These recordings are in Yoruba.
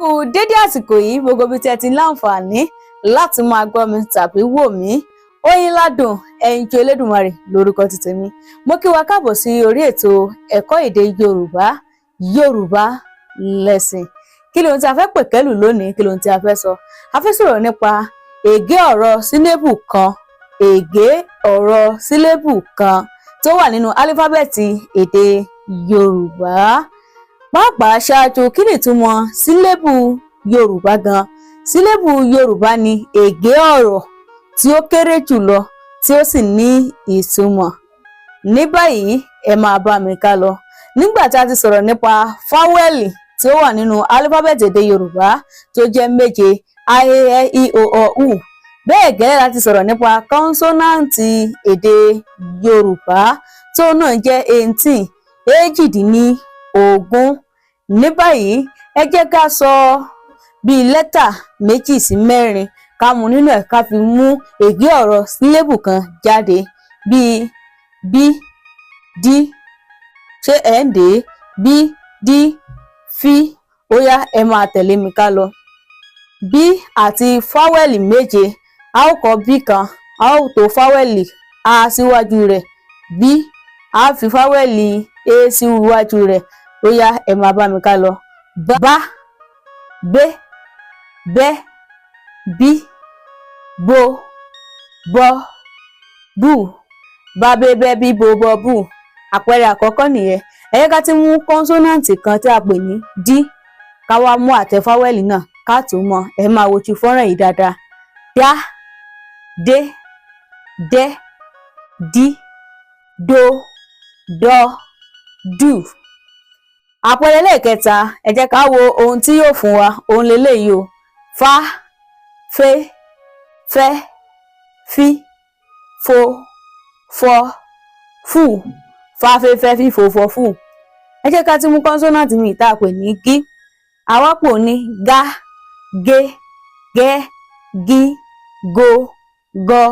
Kú dédé àsìkò yìí, gbogbo ibi tí ẹ ti láǹfààní láti máa gbọ́ mi tàbí wò mí. Oyinládùn Ẹyinjú Elédùmarè lórúkọ ti tèmi. Mo kí wa káàbọ̀ sí orí ètò ẹ̀kọ́ èdè Yorùbá, Yorùbá Lesson. Kí lóhun tí a fẹ́ pẹ̀kẹ́lù lónìí? Kí lóhun tí a fẹ́ sọ? A fẹ́ sọ̀rọ̀ nípa ègé ọ̀rọ̀ sílébù kan, ègé ọ̀rọ̀ sílébù kan tó wà nínú álífábẹ́ẹ̀tì èdè Yorùbá. Pàápàá ṣáájú, kí ni ìtumọ̀ sílébù Yorùbá gan? Sílébù Yorùbá ni ègé ọ̀rọ̀ tí ó kéré jùlọ tí ó sì ní ìtumọ̀. Ní báyìí, ẹ máa bá mi ká lọ. Nígbà tí a ti sọ̀rọ̀ nípa fáwẹ́lì tí ó wà nínú álífábẹ́ẹ̀tì èdè Yorùbá tó jẹ́ méje: a, e, ẹ, i, o, ọ, u. Bẹ́ẹ̀ gẹ́lẹ́ la ti sọ̀rọ̀ nípa kọ́nsọ́náǹtì èdè Yorùbá tó náà jẹ́ 18, 18. Ní báyìí, ẹ jẹ́ ká sọ bíi lẹ́tà méjì sí mẹ́rin, ká mú nínú ẹ̀, ká fi mú ègé ọ̀rọ̀ sílébù kan jáde, bíi b, d. Ṣé ẹ̀ ń dè é? B, d, f. Ó yá, ẹ máa tẹ̀lé mi ká lọ. B àti fáwẹ́lì méje. A ó kọ b kan, a ó tò fáwẹ́lì a síwájú rẹ̀, b. A fi fáwẹ́lì a síwájú rẹ̀. Ó yá, ẹ máa bá mi ká lọ. Bá, bé, bẹ́, bí, bo, bọ́, bù. Bá, bé, bẹ́, bí, bo, bọ́, bù. Àpẹẹrẹ àkọ́kọ́ nìyẹn. Ẹ jẹ́ ká ti mú kọ́nsọ́náǹtì kan tí a pè ní d, ká wá mú àtẹ fáwẹ́lì náà, ká tó mọ. Ẹ máa wojú fọ́nrán yìí dáadáa. Dá, dé, dẹ́, dí, dó, dọ́, dù. Àpẹẹrẹ lẹ́ẹ̀kẹta, ẹ jẹ́ ká wo ohun tí yóò fún wa. Òun leléyìí o: fá, fé, fẹ́, fí, fo, fọ́, fù. Fá, fé, fẹ́, fí, fo, fọ́, fù. Ẹ jẹ́ ká tún mú kọ́nsọ́náǹtì míì tá a pè ní gí. Àwápò ní gá, gé, gẹ́, gí, go, gọ,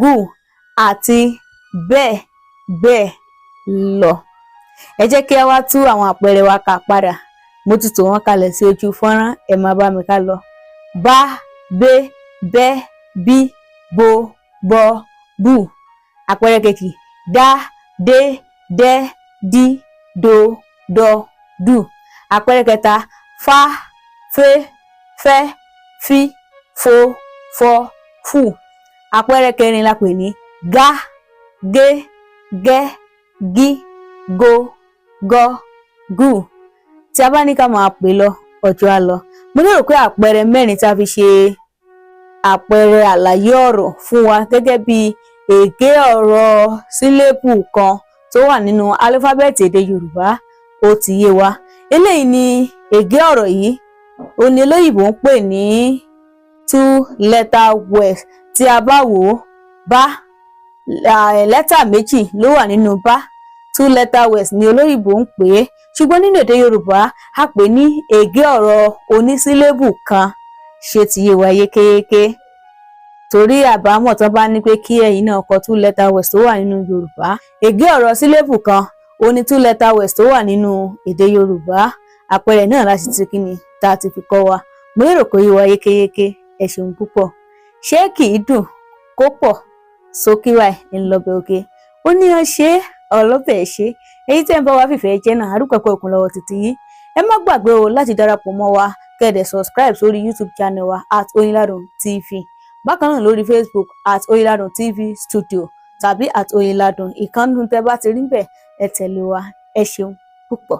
gù àti bẹ́ẹ̀ bẹ́ẹ̀ lọ. Ẹ jẹ́ kí a wá tú àwọn àpẹẹrẹ wa kà padà. Mo ti tò wọ́n kalẹ̀ sí ojú fọ́nrán. Ẹ máa bá mi ká lọ. Bá, bé, bẹ́, bí, bo, bọ́, bù. Àpẹẹrẹ kejì: dá, dé, dẹ́, dí, do, dọ́, dù. Àpẹẹrẹ kẹta: fá, fé, fẹ́, fí, fo, fọ́, fù. Àpẹẹrẹ kẹrin la pè ní gá, gé, gẹ́, gí, go, gọ́, gù. Tí a bá ní ká máa pè lọ, ọjọ́ á lọ. Mo lérò pé àpẹẹrẹ mẹ́rin tí a fi ṣe àpẹẹrẹ àlàyé ọ̀rọ̀ fún wa gẹ́gẹ́ bí ègé ọ̀rọ̀ sílébù kan tó wà nínú álífábẹ́ẹ̀tì èdè Yorùbá, ó ti yé wa. Eléyìí ni ègé ọ̀rọ̀ yìí, ó ní olóyìnbó ń pè ní two letter words. Tí a bá wò ó, bá, lẹ́tà méjì ló wà nínú bá. Two letter words ni olóyìnbó ń pè é, ṣùgbọ́n nínú èdè Yorùbá, a pè ní ègé ọ̀rọ̀ onísílébù kan. Ṣé ti yé wa yékéyéké? Torí àbámọ̀ tó bá ní pé kí ẹ̀yin náà kọ two letter words tó wà nínú Yorùbá, ègé ọ̀rọ̀ sílébù kan ó ní two letter words tó wà nínú èdè Yorùbá. Àpẹẹrẹ náà láti ti kíni tá a ti fi kọ́ wa. Mo lérò pé yé wa yékéyéké. Ẹ ṣeun púpọ̀. Ṣé kì í dùn kó pọ̀ sókí báyìí ńlọbẹ̀ òkè? Ó ní ọ ṣe ọlọ́bẹ̀ ṣe èyí tẹ́ ń bá wa fìfẹ́ jẹ́ náà. Àdúpẹ́ pẹ́ òkun lọ́wọ́ títí yín. Ẹ má gbàgbé o láti darapọ̀ mọ́ wa, kẹ́ ẹ dẹ̀ subscribe sórí YouTube channel wa @OyinladunTV, bákan náà lórí Facebook @OyinladunTV Studio tàbí @Oyinladun. Ìkànnì tẹ́ bá ti rí bẹ́ẹ̀, ẹ tẹ̀lé wa. Ẹ ṣeun púpọ̀.